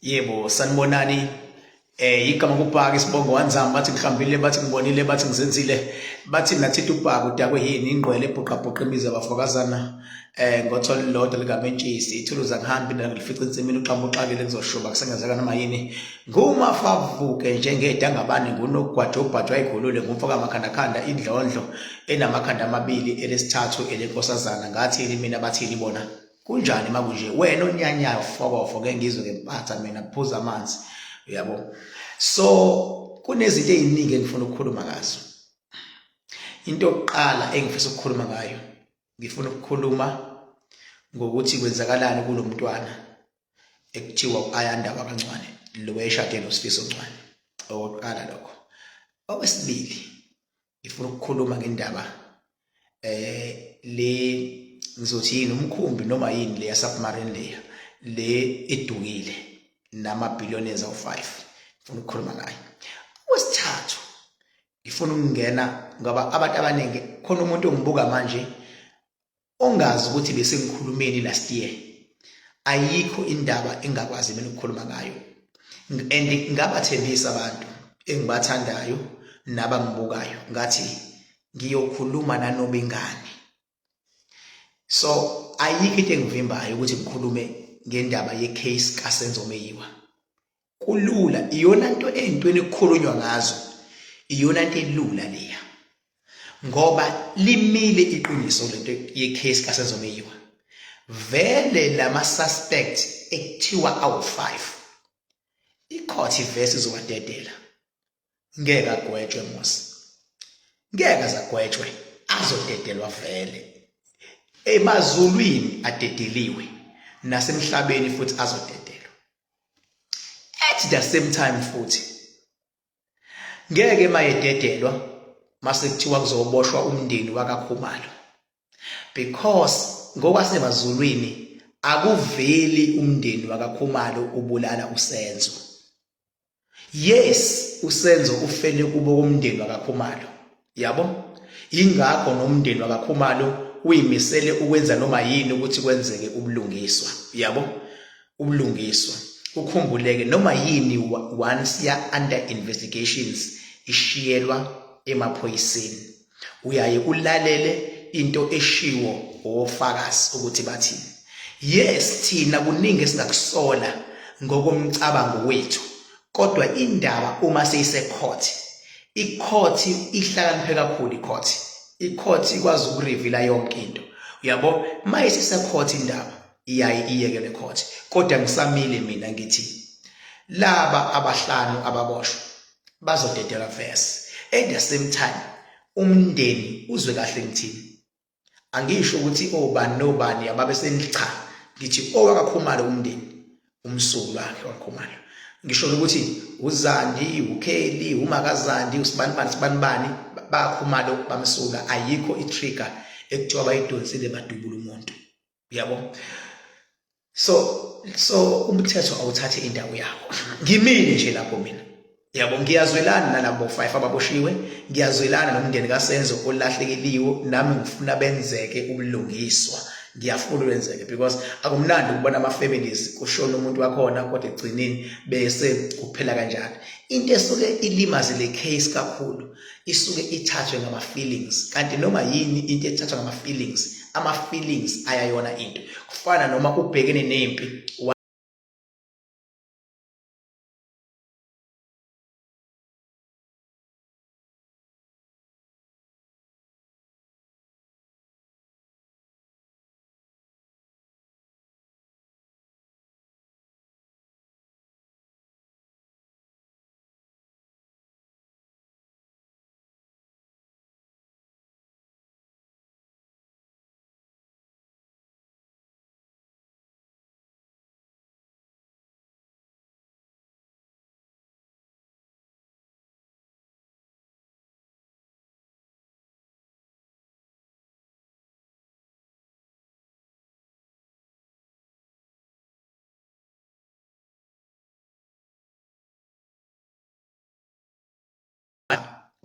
Yebo, sanibonani. Igama kubhaka isibongo wanzama bathi ngihambile bathi ngibonile bathi ngizenzile bathi nathinta ubhaka udakwe yini ingqwele ebhuqabhuqa imizi abafokazana ngotho lilodwa likamentshisi ithuluzi akuhambi ngilifica ensimini uxamba uxakile kuzoshuba kusengenzeka noma yini ngumafavuke njengedangabane ngunogwaja obhajwa igulule ngumfo kamakhandakhanda indlondlo enamakhanda amabili elesithathu elenkosazana ngathini mina bathini bona. Kunjani makunje wena onyanyayo fokofo ke ngizwe ngempatha mina phuza amanzi uyabo. So kunezinto eziningi engifuna ukukhuluma ngazo. Into yokuqala engifisa ukukhuluma ngayo ngifuna ukukhuluma ngokuthi kwenzakalani kulomntwana ekuthiwa uAyanda wakaNcwane lo wayeshade noSifiso Ncwane. Okokuqala lokho. Okwesibili ngifuna ukukhuluma ngendaba le ngizothi yini umkhumbi noma yini leya submarine leya le edukile nama billionaires awu5 ngifuna ukukhuluma ngayo. Okwesithathu ngifuna ukungena ngoba abantu abaningi khona umuntu ongibuka manje ongazi ukuthi bese ngikhulumeni last year. Ayikho indaba engakwazi mina ukukhuluma ngayo and ngabathembisa abantu engibathandayo nabangibukayo ngathi ngiyokhuluma nanoma ingane. So ayikho into engivimbayo ukuthi ngikhulume ngendaba ye-case kaSenzo Meyiwa. Kulula, iyona nto ey'ntweni ekukhulunywa ngazo, iyona nto elula leya ngoba limile iqiniso lento ye-case kaSenzo Meyiwa. Vele lama suspect ekuthiwa awu-5 icourt ivese izowadedela, ngeke agwetshwe mos, ngeke azagwetshwe, azodedelwa vele emazulwini adedeliwe nasemhlabeni futhi azodedelwa at the same time futhi. Ngeke mayededelwa mase kuthiwa kuzoboshwa umndeni wakaKhumalo because ngokwasemazulwini akuveli umndeni wakaKhumalo ubulala uSenzo. Yes, uSenzo ufele kubo komndeni wakaKhumalo, yabo, ingakho nomndeni wakaKhumalo uyimisele ukwenza noma yini ukuthi kwenzeke ubulungiswa, yabo, ubulungiswa. Ukhumbuleke noma yini once ya under investigations ishiyelwa emaphoyiseni, uyaye ulalele into eshiwo ofakazi ukuthi bathini. Yes, thina kuningi esingakusola ngokomcabango wethu, kodwa indaba uma seyisecourt, icourt ihlakaniphe kakhulu. Icourt ikwazi ukurevela yonke into, uyabo. Uma isisecourt indaba iyaye iyekele court. Kodwa ngisamile mina ngithi laba abahlanu ababoshwa bazodedelwa verse. At the same time umndeni uzwe kahle ngithini, angisho ukuthi obani nobani ababe cha, ngithi owakaKhumalo umndeni umsulwa wakhe waKhumalo, ngisho ukuthi uZandi, uKelly, uMakazandi, usibanibani sibanibani baKhumalo bamsulwa, ayikho i-trigger ekuthiwa bayidonsile badubula umuntu, uyabo. So umthetho awuthathe indawo yawo. Ngimile nje lapho mina, yabo, ngiyazwelana nalabo 5 ababoshiwe, ngiyazwelana nomndeni kaSenzo olahlekeliwe, nami ngifuna benzeke ubulungiswa, ngiyafuna lwenzeke because akumnandi ukubona ama families kushona umuntu wakhona kodwa egcineni bese kuphela kanjani. Into esuke ilimaze le case kakhulu isuke ithathwe ngama feelings, kanti noma yini into ethathwa ngama feelings, ama feelings ayayona into. Kufana noma ubhekene nempi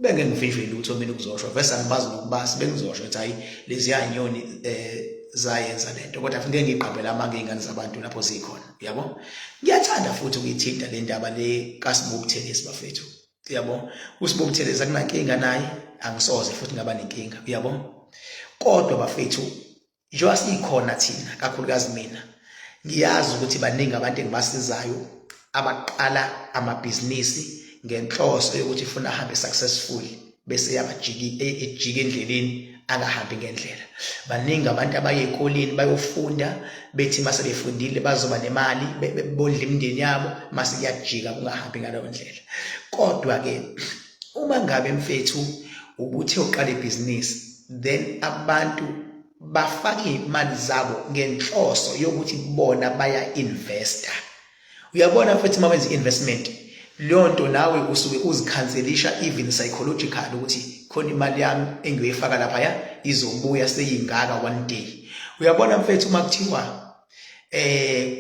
benge ngivinjwe lutho mina ukuzoshwa vese angibazi nokubazi, bengizosho ukuthi hayi leziya nyoni zayenza lento, kodwa futhi ngeke ngiqambele amanga izingane zabantu lapho zikhona, uyabo. Ngiyathanda futhi ukuyithinta le ndaba le kaSibu Buthelezi bafethu, uyabo. USibu Buthelezi akunankinga naye, angisoze futhi ngaba nenkinga, uyabo. Kodwa bafethu, njengoba sikhona thina, kakhulukazi mina, ngiyazi ukuthi baningi abantu engibasizayo abaqala amabhizinisi ngenhloso yokuthi ifuna ahambe successful, bese yabajiki ejika endleleni angahambi ngendlela. Baningi abantu abaye ezikoleni bayofunda, bethi mase befundile bazoba nemali, bondle imindeni yabo, mase kuyajika kungahambi ngaleyo ndlela. Kodwa ke uma ngabe mfethu ubuthe uqala ibhizinisi, then abantu bafaka iy'mali zabo ngenhloso yokuthi bona baya-investa. Uyabona mfethu, uma wenza i-investment, leyo nto nawe usuke uzikhanselisha even psychological ukuthi khona imali yami engiyoyifaka laphaya izobuya seyingaka one day. Uyabona mfethu, uma kuthiwa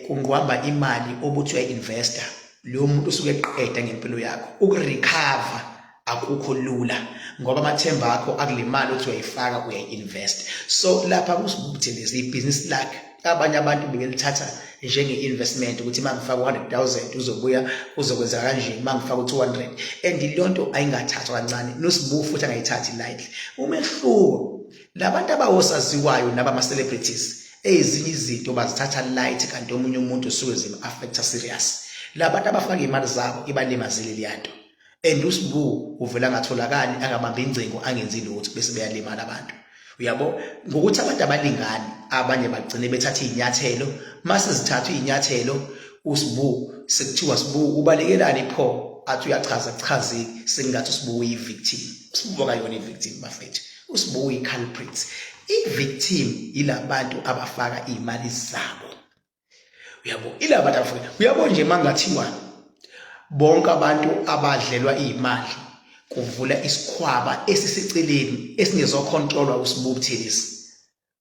kungqwamba imali obuthi uyayi-investa, leyo muntu usuke eqeda ngempilo yakho. Ukurecover akukho lula ngoba amathemba akho akule mali othi uyayifaka, uyayi-invest. So lapha kuSibu Buthelezi, ibhizinisi lakhe abanye abantu bebelithatha njenge-investment ukuthi uma ngifaka u-100,000 uzobuya uzokwenza kanje, uma ngifaka u-200, and leyo nto ayingathathwa kancane, noSibu futhi angayithathi lightly. Umehluko, labantu abawosaziwayo nabama-celebrities, ezinye izinto bazithatha light, kanti omunye umuntu usuke zim-affecta serious. Labantu abafaka iy'mali zabo ibalimazile leya nto, and uSibu uvela angatholakali, angabambi ingcingo, angenzi lutho, bese beyalimala abantu, uyabo. Ngokuthi abantu abalingani, abanye bagcine bethatha iy'nyathelo. Mase zithathwa iy'nyathelo, uSibu sekuthiwa Sibu ubalekelani pho, athi uyachaza, kuchazeki sengathi uSibu uyi-victim. USibu akayona i-victim bafethu, uSibu uyi-culprit. I-victim yilabantu abafaka iy'mali zabo, uyabo, ilaba bantu abafaka, uyabo nje. Mangathiwa bonke abantu abadlelwa iy'mali kuvula isikhwaba esiseceleni esingezokhontrolwa uSibu Buthelezi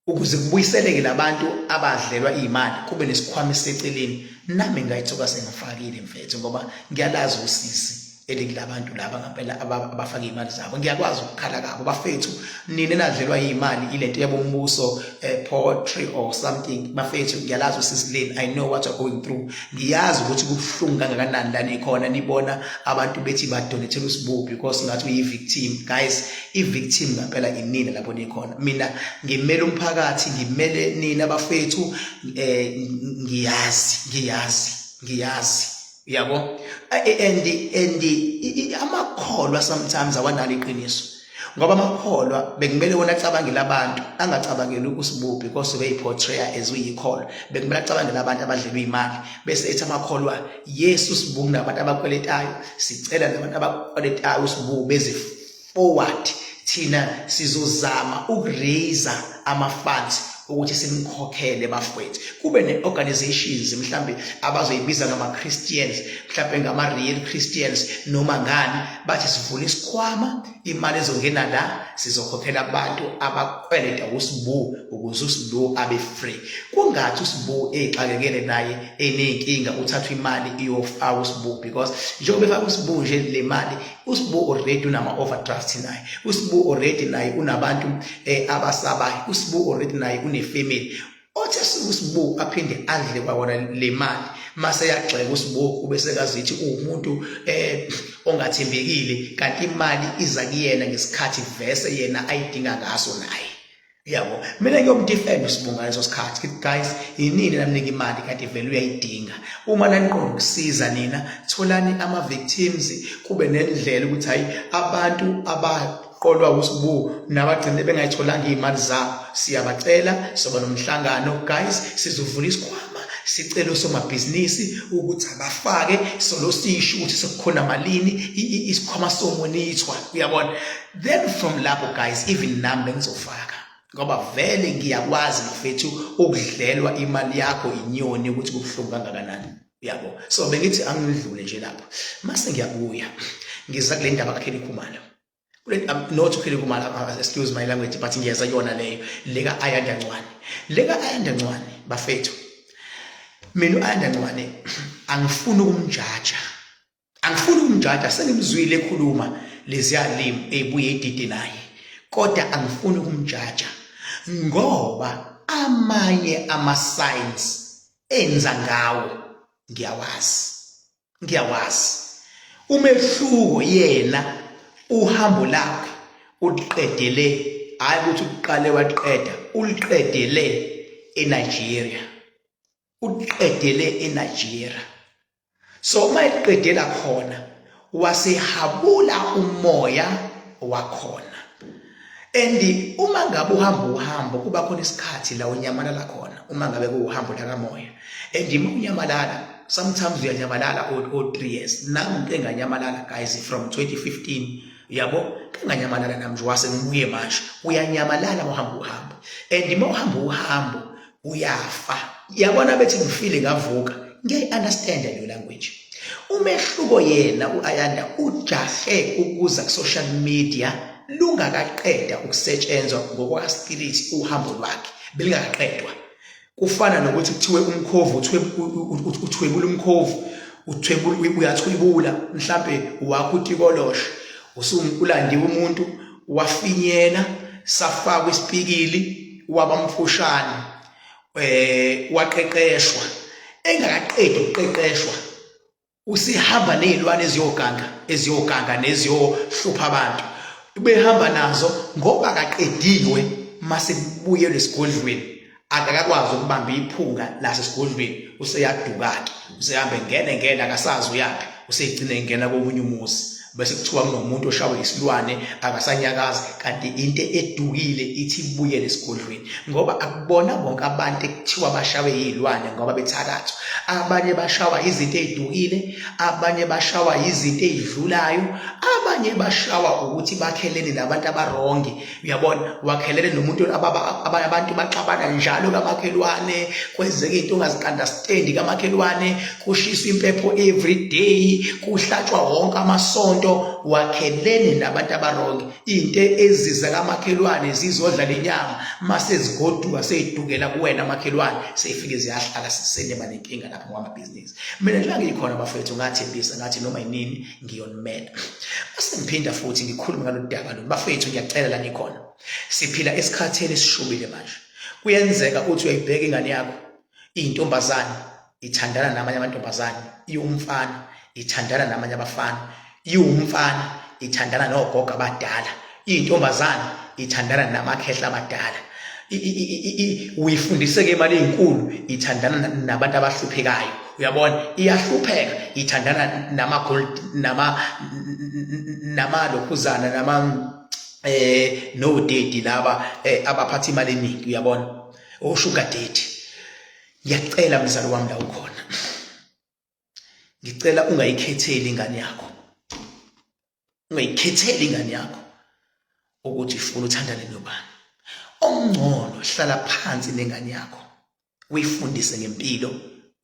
ukuze kubuyiseleke labantu abadlelwa iy'mali, kube nesikhwama esiseceleni, nami ngayithuka sengifakile mfethu, ngoba ngiyalazi usizi elikulabantu laba ngampela abafaka iy'mali zabo. Ngiyakwazi ukukhala kabo bafethu. Nina enadlelwa iy'mali ilento yabombuso, poetry or something, bafethu, ngiyalazi usizi leni. I know what you're going through. Ngiyazi ukuthi kubuhlungu kangakanani la nikhona, nibona abantu bethi badonethela uSibu because ngathi uyi-victim. Guys, i-victim ngampela inina lapho nikhona. Mina ngimele umphakathi, ngimele nina bafethu. Ngiyazi, ngiyazi, ngiyazi, uyabo. And amakholwa sometimes awanalo iqiniso, ngoba amakholwa bekumele wona acabangele abantu, angacabangeli uSibu because ubeyiportraya as uyikholwa. Bekumele acabangele abantu abadlelwe imali, bese ethi amakholwa, "Yesu, Sibu, kunabantu abakweletayo, sicela nabantu abakweletayo uSibu beze forward, thina sizozama ukuraise ama-funds ukuthi simkhokhele bafowethu." Kube ne-organizations mhlambe abazoyibiza ngama-Christians, mhlambe ngama-real Christians noma ngani, bathi sivule isikhwama, imali ezongena la sizokhokhela abantu abakweleta uSibu ukuze uSibu abe free. Kungathi uSibu eyixakekele naye eney'nkinga, uthathwa imali iyofaka uSibu, because njengoba efaka uSibu nje le mali, uSibu already unama-overdraft naye, uSibu already naye unabantu abasabayo, uSibu already naye une-family. Othe uSibu aphinde adle kwawona le mali, mase yagxeka uSibu, ube sekazithi uwumuntu ongathembekile, kanti imali iza kuyena ngesikhathi vese yena ayidinga ngaso naye, yabo. Mina ngiyomdefend uSibu ngaleso sikhathi, ngithi, "Guys, yinini namnika imali kanti vele uyayidinga? Uma naniqonda ukusiza nina, tholani ama-victims, kube nendlela ukuthi hayi, abantu abaqolwa uSibu nabagcine bengayitholanga iy'mali zabo, siyabacela, soba nomhlangano guys, sizovula isikhwama, sicele osomabhizinisi ukuthi abafake, solo sisho ukuthi sekukhona malini, isikhwama somonithwa," uyabona. Then from lapho guys, even nami bengizofaka, ngoba vele ngiyakwazi bafethu ukudlelwa imali yakho inyoni ukuthi kubuhlungu kangakanani, uyabo. So bengithi angidlule nje lapho, mase ngiyabuya ngiza kule ndaba kaKelly Khumalo, kule not uKelly Khumalo, excuse my language, but ngiyeza kuyona leyo leka Ayanda Ncwane, leka Ayanda Ncwane bafethu. Mina uAyanda Ncwane angifuni ukumjaja, angifuni ukumjaja. Sengimzwile ekhuluma leziya limi ebuye idide naye, kodwa angifuni ukumjaja ngoba Amanye ama signs enza ngawo ngiyawazi, ngiyawazi umehluko. Yena uhambo lakhe uliqedele, hayi ukuthi uqale waqeda, uliqedele eNigeria, uqedele eNigeria. So uma eqedela khona wasehabula umoya wakhona. And uma ngabe uhamba uhambo, kuba khona isikhathi la unyamalala khona, uma ngabe kuwuhambo lakamoya. And uma unyamalala, sometimes uyanyamalala o 3 years. Nami ngike nganyamalala guys from 2015, yabo, nganyamalala nami nje, wase ngibuye manje. Uyanyamalala uma uhamba uhambo, and uma uhamba uhambo uyafa. Yabona, bethi ngifile ngavuka, ngiyayi-understand leyo language. Umehluko, yena u-Ayanda ujahe ukuza ku-social media lungakaqeda ukusetshenzwa ngokwaspirit. Uhambo lwakhe belingakaqedwa. Kufana nokuthi kuthiwe umkhovu uthwebula, umkhovu uthwebula, uyathwebula, mhlambe wakho utikoloshe, usulandiwe umuntu wafinyela, safakwa isipikili, waba mfushane, waqeqeshwa. Engakaqedi ukuqeqeshwa usihamba nezilwane eziyoganga, eziyoganga neziyohlupha abantu, behamba nazo ngoba akaqediwe. Mase kubuyelwe esigodlweni, akakakwazi ukubamba iphunga lasesigodlweni, useyaduka-ke, usehambe ngene ngene, akasazi uyaphi, usegcine engena komunye umuzi, bese kuthiwa kunomuntu oshawe isilwane, akasanyakazi, kanti into edukile ithi ibuyele esigodlweni. Ngoba akubona bonke abantu ekuthiwa bashawe yizilwane ngoba bethakathwa. Abanye bashawa izinto ezidukile, abanye bashawa izinto ezidlulayo, abanye bashawa ukuthi bakhelene nabantu abarongi. Uyabona, wakhelene nomuntu, abanye abantu baxabana njalo kamakhelwane, kwenzeka into ongazi-understand kamakhelwane, kushiswa impepho every day, kuhlatshwa wonke amasonto, wakhelene nabantu abarongi. Into eziza kamakhelwane zizodla lenyama, mase zigoduka seyidukela kuwena makhelwane, seyifike ziyahlala, seneba nenkinga lapho ngokwamabhizinisi. Mina nje ngikhona bafethu, ngathembisa ngathi noma yinini ngiyonimela. Mase ngiphinda futhi ngikhulume ngalolu daba lolu bafethu, ngiyacela la nikhona. Siphila esikhathini esishubile manje. Kuyenzeka uthi uyayibheka ingane yakho iyintombazane ithandana namanye amantombazane, iwumfana ithandana namanye abafana, iwumfana ithandana nogogo abadala, iyintombazane ithandana namakhehla abadala, uyifundise-ke imali ey'nkulu, ithandana nabantu abahluphekayo. Uyabona, iyahlupheka, ithandana nama-gold, nama namalokhuzana, nama no daddy laba abaphatha imali eningi, uyabona, o-sugar daddy. Ngiyacela mzali wami la ukhona, ngicela ungayikhetheli ingane yakho, ungayikhetheli ingane yakho ukuthi ifuna uthandane nobani. Okungcono hlala phansi nengane yakho, uyifundise ngempilo,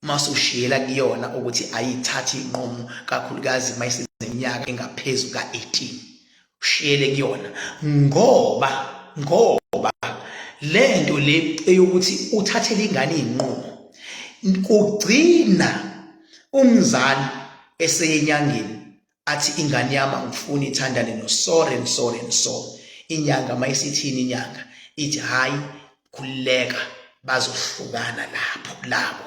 mase ushiyela kuyona ukuthi ayithathe inqumo, kakhulukazi mayiseneminyaka engaphezu ka-18, ushiyele kuyona. Ngoba lento le eyokuthi uthathele ingane inqumo, kugcina umzali eseyenyangeni athi ingane yami angifuni ithandane no so and so and so. Inyanga mayisithini? Inyanga ithi hayi, khululeka, bazohlukana lapho labo.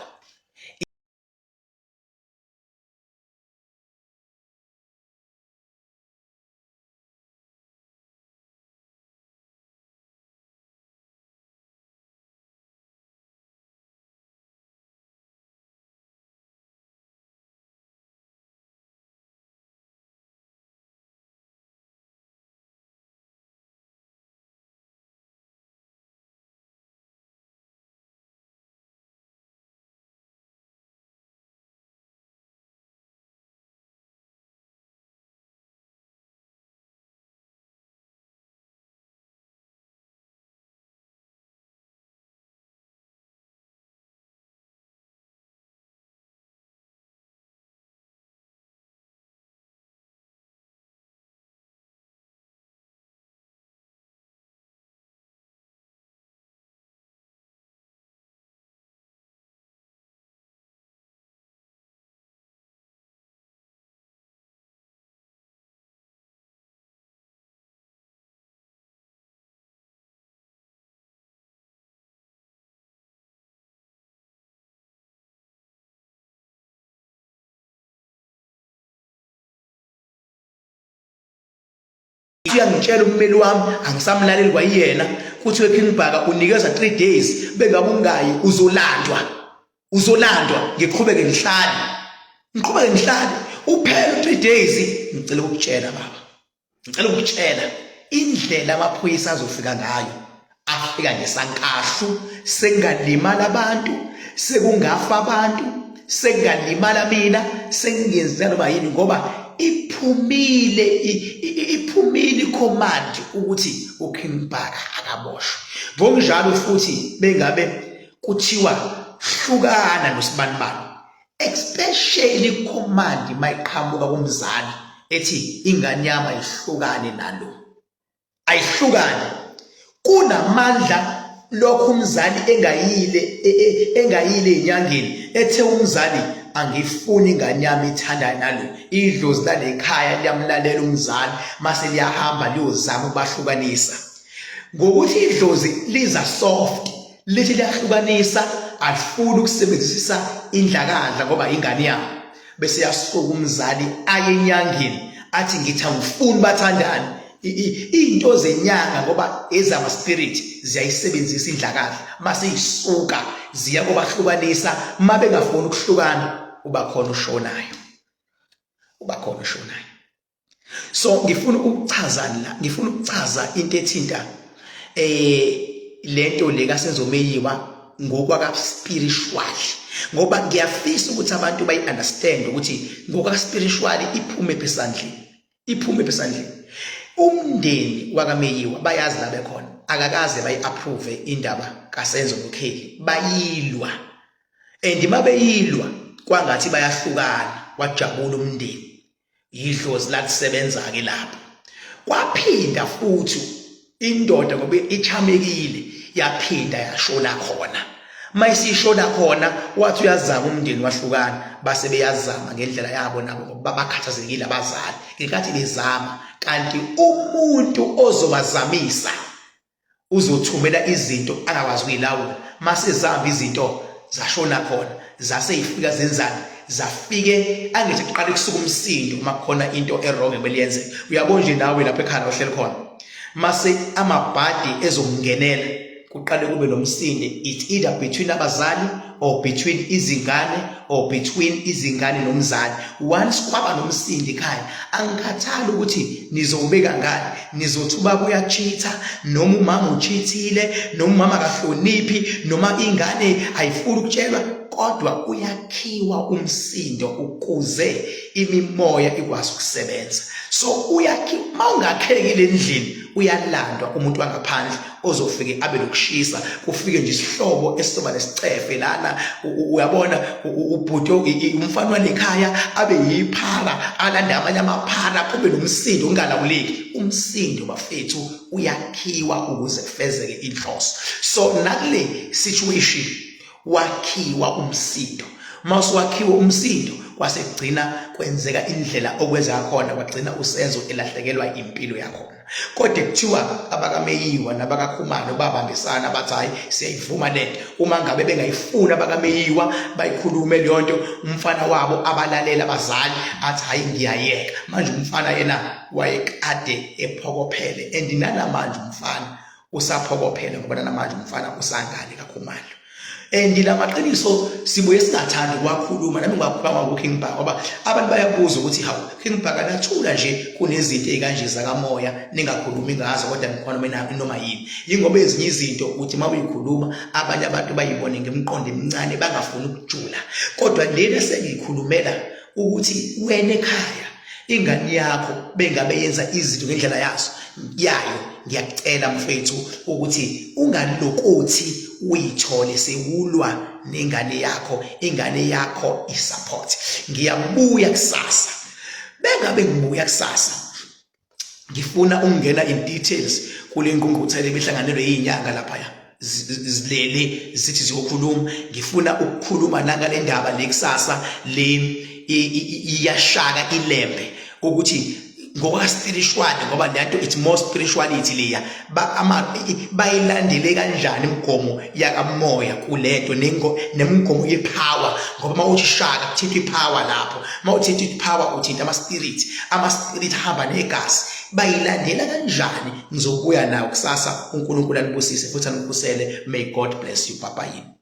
Uyangitshela ummeli wami angisamlaleli kwayena kuthiwe King Bhaka unikeza 3 days bengabe ungayi uzolandwa uzolandwa ngiqhubeke ngihlale ngiqhubeke ngihlale uphele 3 days. Ngicela ukukutshela baba, ngicela ukukutshela indlela amaphoyisa azofika ngayo, afika ngesankahlu, sengalimala abantu, sekungafa abantu, sekungalimala mina, sengingenzeka noma yini, ngoba iphumile iphumile icommand ukuthi uKing Bhaka akaboshwe. Ngokunjalo futhi bengabe kuthiwa hlukana nosibanibani, especially command mayiqhamuka kumzali ethi ingane yami ayihlukane nalo, ayihlukane, kunamandla lokho umzali engayile engayile enyangeni ethe umzali angifuni ingane yami ithandane nalo, idlozi lalekhaya liyamlalela umzali mase liyahamba liyozama ukubahlukanisa. Ngokuthi idlozi liza soft, lithi liyahlukanisa, alifuni ukusebenzisa indlakadla ngoba ingane yabo, bese yasuka umzali aye enyangeni athi ngithi angifuni bathandane. Into zenyanga ngoba ezama spirit ziyayisebenzisa indlakadla, mase isuka ziya kobahlukanisa, mabengafuni ukuhlukana uba khona ushonayo, uba khona ushonayo. So ngifuna ukuchaza la, ngifuna ukuchaza into ethinta lento le kaSenzo Meyiwa ngokwaka spiritual, ngoba ngiyafisa ukuthi abantu bayi understand ukuthi ngokwa spiritual iphume esandleni, iphume esandleni. Umndeni wakaMeyiwa bayazi la bekhona, akakaze bayi approve indaba kaSenzo noKelly, bayilwa and mabeyilwa kwangathi bayahlukana, wajabula umndeni, yidlozi lalisebenza ke lapho. Kwaphinda futhi indoda ngoba ichamekile yaphinda yashona khona, mayisishona khona wathi uyazama umndeni wahlukana, base beyazama ngendlela yabo nabo ngoba bakhathazekile abazali ngenkathi bezama, kanti umuntu ozobazamisa uzothumela izinto angakwazi ukuyilawula. Mase zihamba izinto zashona khona, zase ifika zenzani, zafike angithi kuqale kusuka umsindo uma kukhona into erong ekumele yenzeke. Uyabona nje nawe lapha ekhaya ohleli khona, mase amabhadi ezokungenela kuqale kube nomsinde, it's either between abazali or between izingane or between izingane nomzali. Once kwaba nomsindi ekhaya, angikhathali ukuthi nizowubeka ngani, nizothi ubaba uyachitha noma umama uchithile noma umama akahloniphi noma ingane ayifuni ukutshelwa, kodwa uyakhiwa umsindo ukuze imimoya ikwazi ukusebenza. So uyakhiwa, mawungakheki lendlini uyalandwa umuntu wangaphandle ozofike abe nokushisa, kufike nje isihlobo esizoba nesicefe lana, uyabona, ubhuti umfana walekhaya abe yiphara, alande amanye amaphara, kube nomsindo ongalawuleki. Umsindo bafethu uyakhiwa ukuze kufezeke inhloso. So nakule situation wakhiwa umsindo, mawusuwakhiwe umsindo kwase kugcina kwenzeka indlela okwenzeka khona, kwagcina uSenzo elahlekelwa impilo yakhona. Kodwa kuthiwa abakaMeyiwa nabakaKhumalo babambisana bathi hayi siyayivuma lento, uma ngabe bengayifuni abakaMeyiwa bayikhulume leyo nto, umfana wabo abalalela abazali athi hayi ngiyayeka. Manje umfana yena wayekade ephokophele and nanamanje umfana usaphokophele, ngoba nanamanje umfana usangane kaKhumalo. And la maqiniso sibuye singathandi ukuwakhuluma, nami ngiwakhuluma ku-King Bhaka ngoba abantu bayabuza ukuthi hawu King Bhaka nathula nje kunezinto ey'kanje zakamoya ningakhulumi ngazo kodwa nikhona noma yini. Yingoba ezinye izinto uthi uma uyikhuluma abanye abantu bayibone ngemiqondo emincane bangafuni ukujula, kodwa lena sengiyikhulumela ukuthi wena ekhaya ingane yakho bengabe yenza izinto ngendlela yazo yayo, ngiyakucela mfethu ukuthi ungalokothi uyithole sewulwa nengane yakho, ingane yakho isupport. Ngiyabuya kusasa, bengabe ngibuya kusasa ngifuna ukungena in details kule ngqungquthela ebihlanganelwe yinyanga laphaya zilele zithi ziyokhuluma. Ngifuna ukukhuluma nangale ndaba le kusasa le iyashaka ilembe ukuthi Ngoka-spiritual, ngoba le nto it's more spirituality leya. Bayilandele kanjani imigomo yakamoya kulento nemigomo ye-power? Ngoba uma uthi Shaka, kuthinta i-power lapho. Uma uthinta i-power, uthinta ama-spirit. Ama-spirit ahamba negazi. Bayilandela kanjani? Ngizobuya nawo kusasa. UNkulunkulu anibusise futhi anikhusele. May God bless you. Papa yini.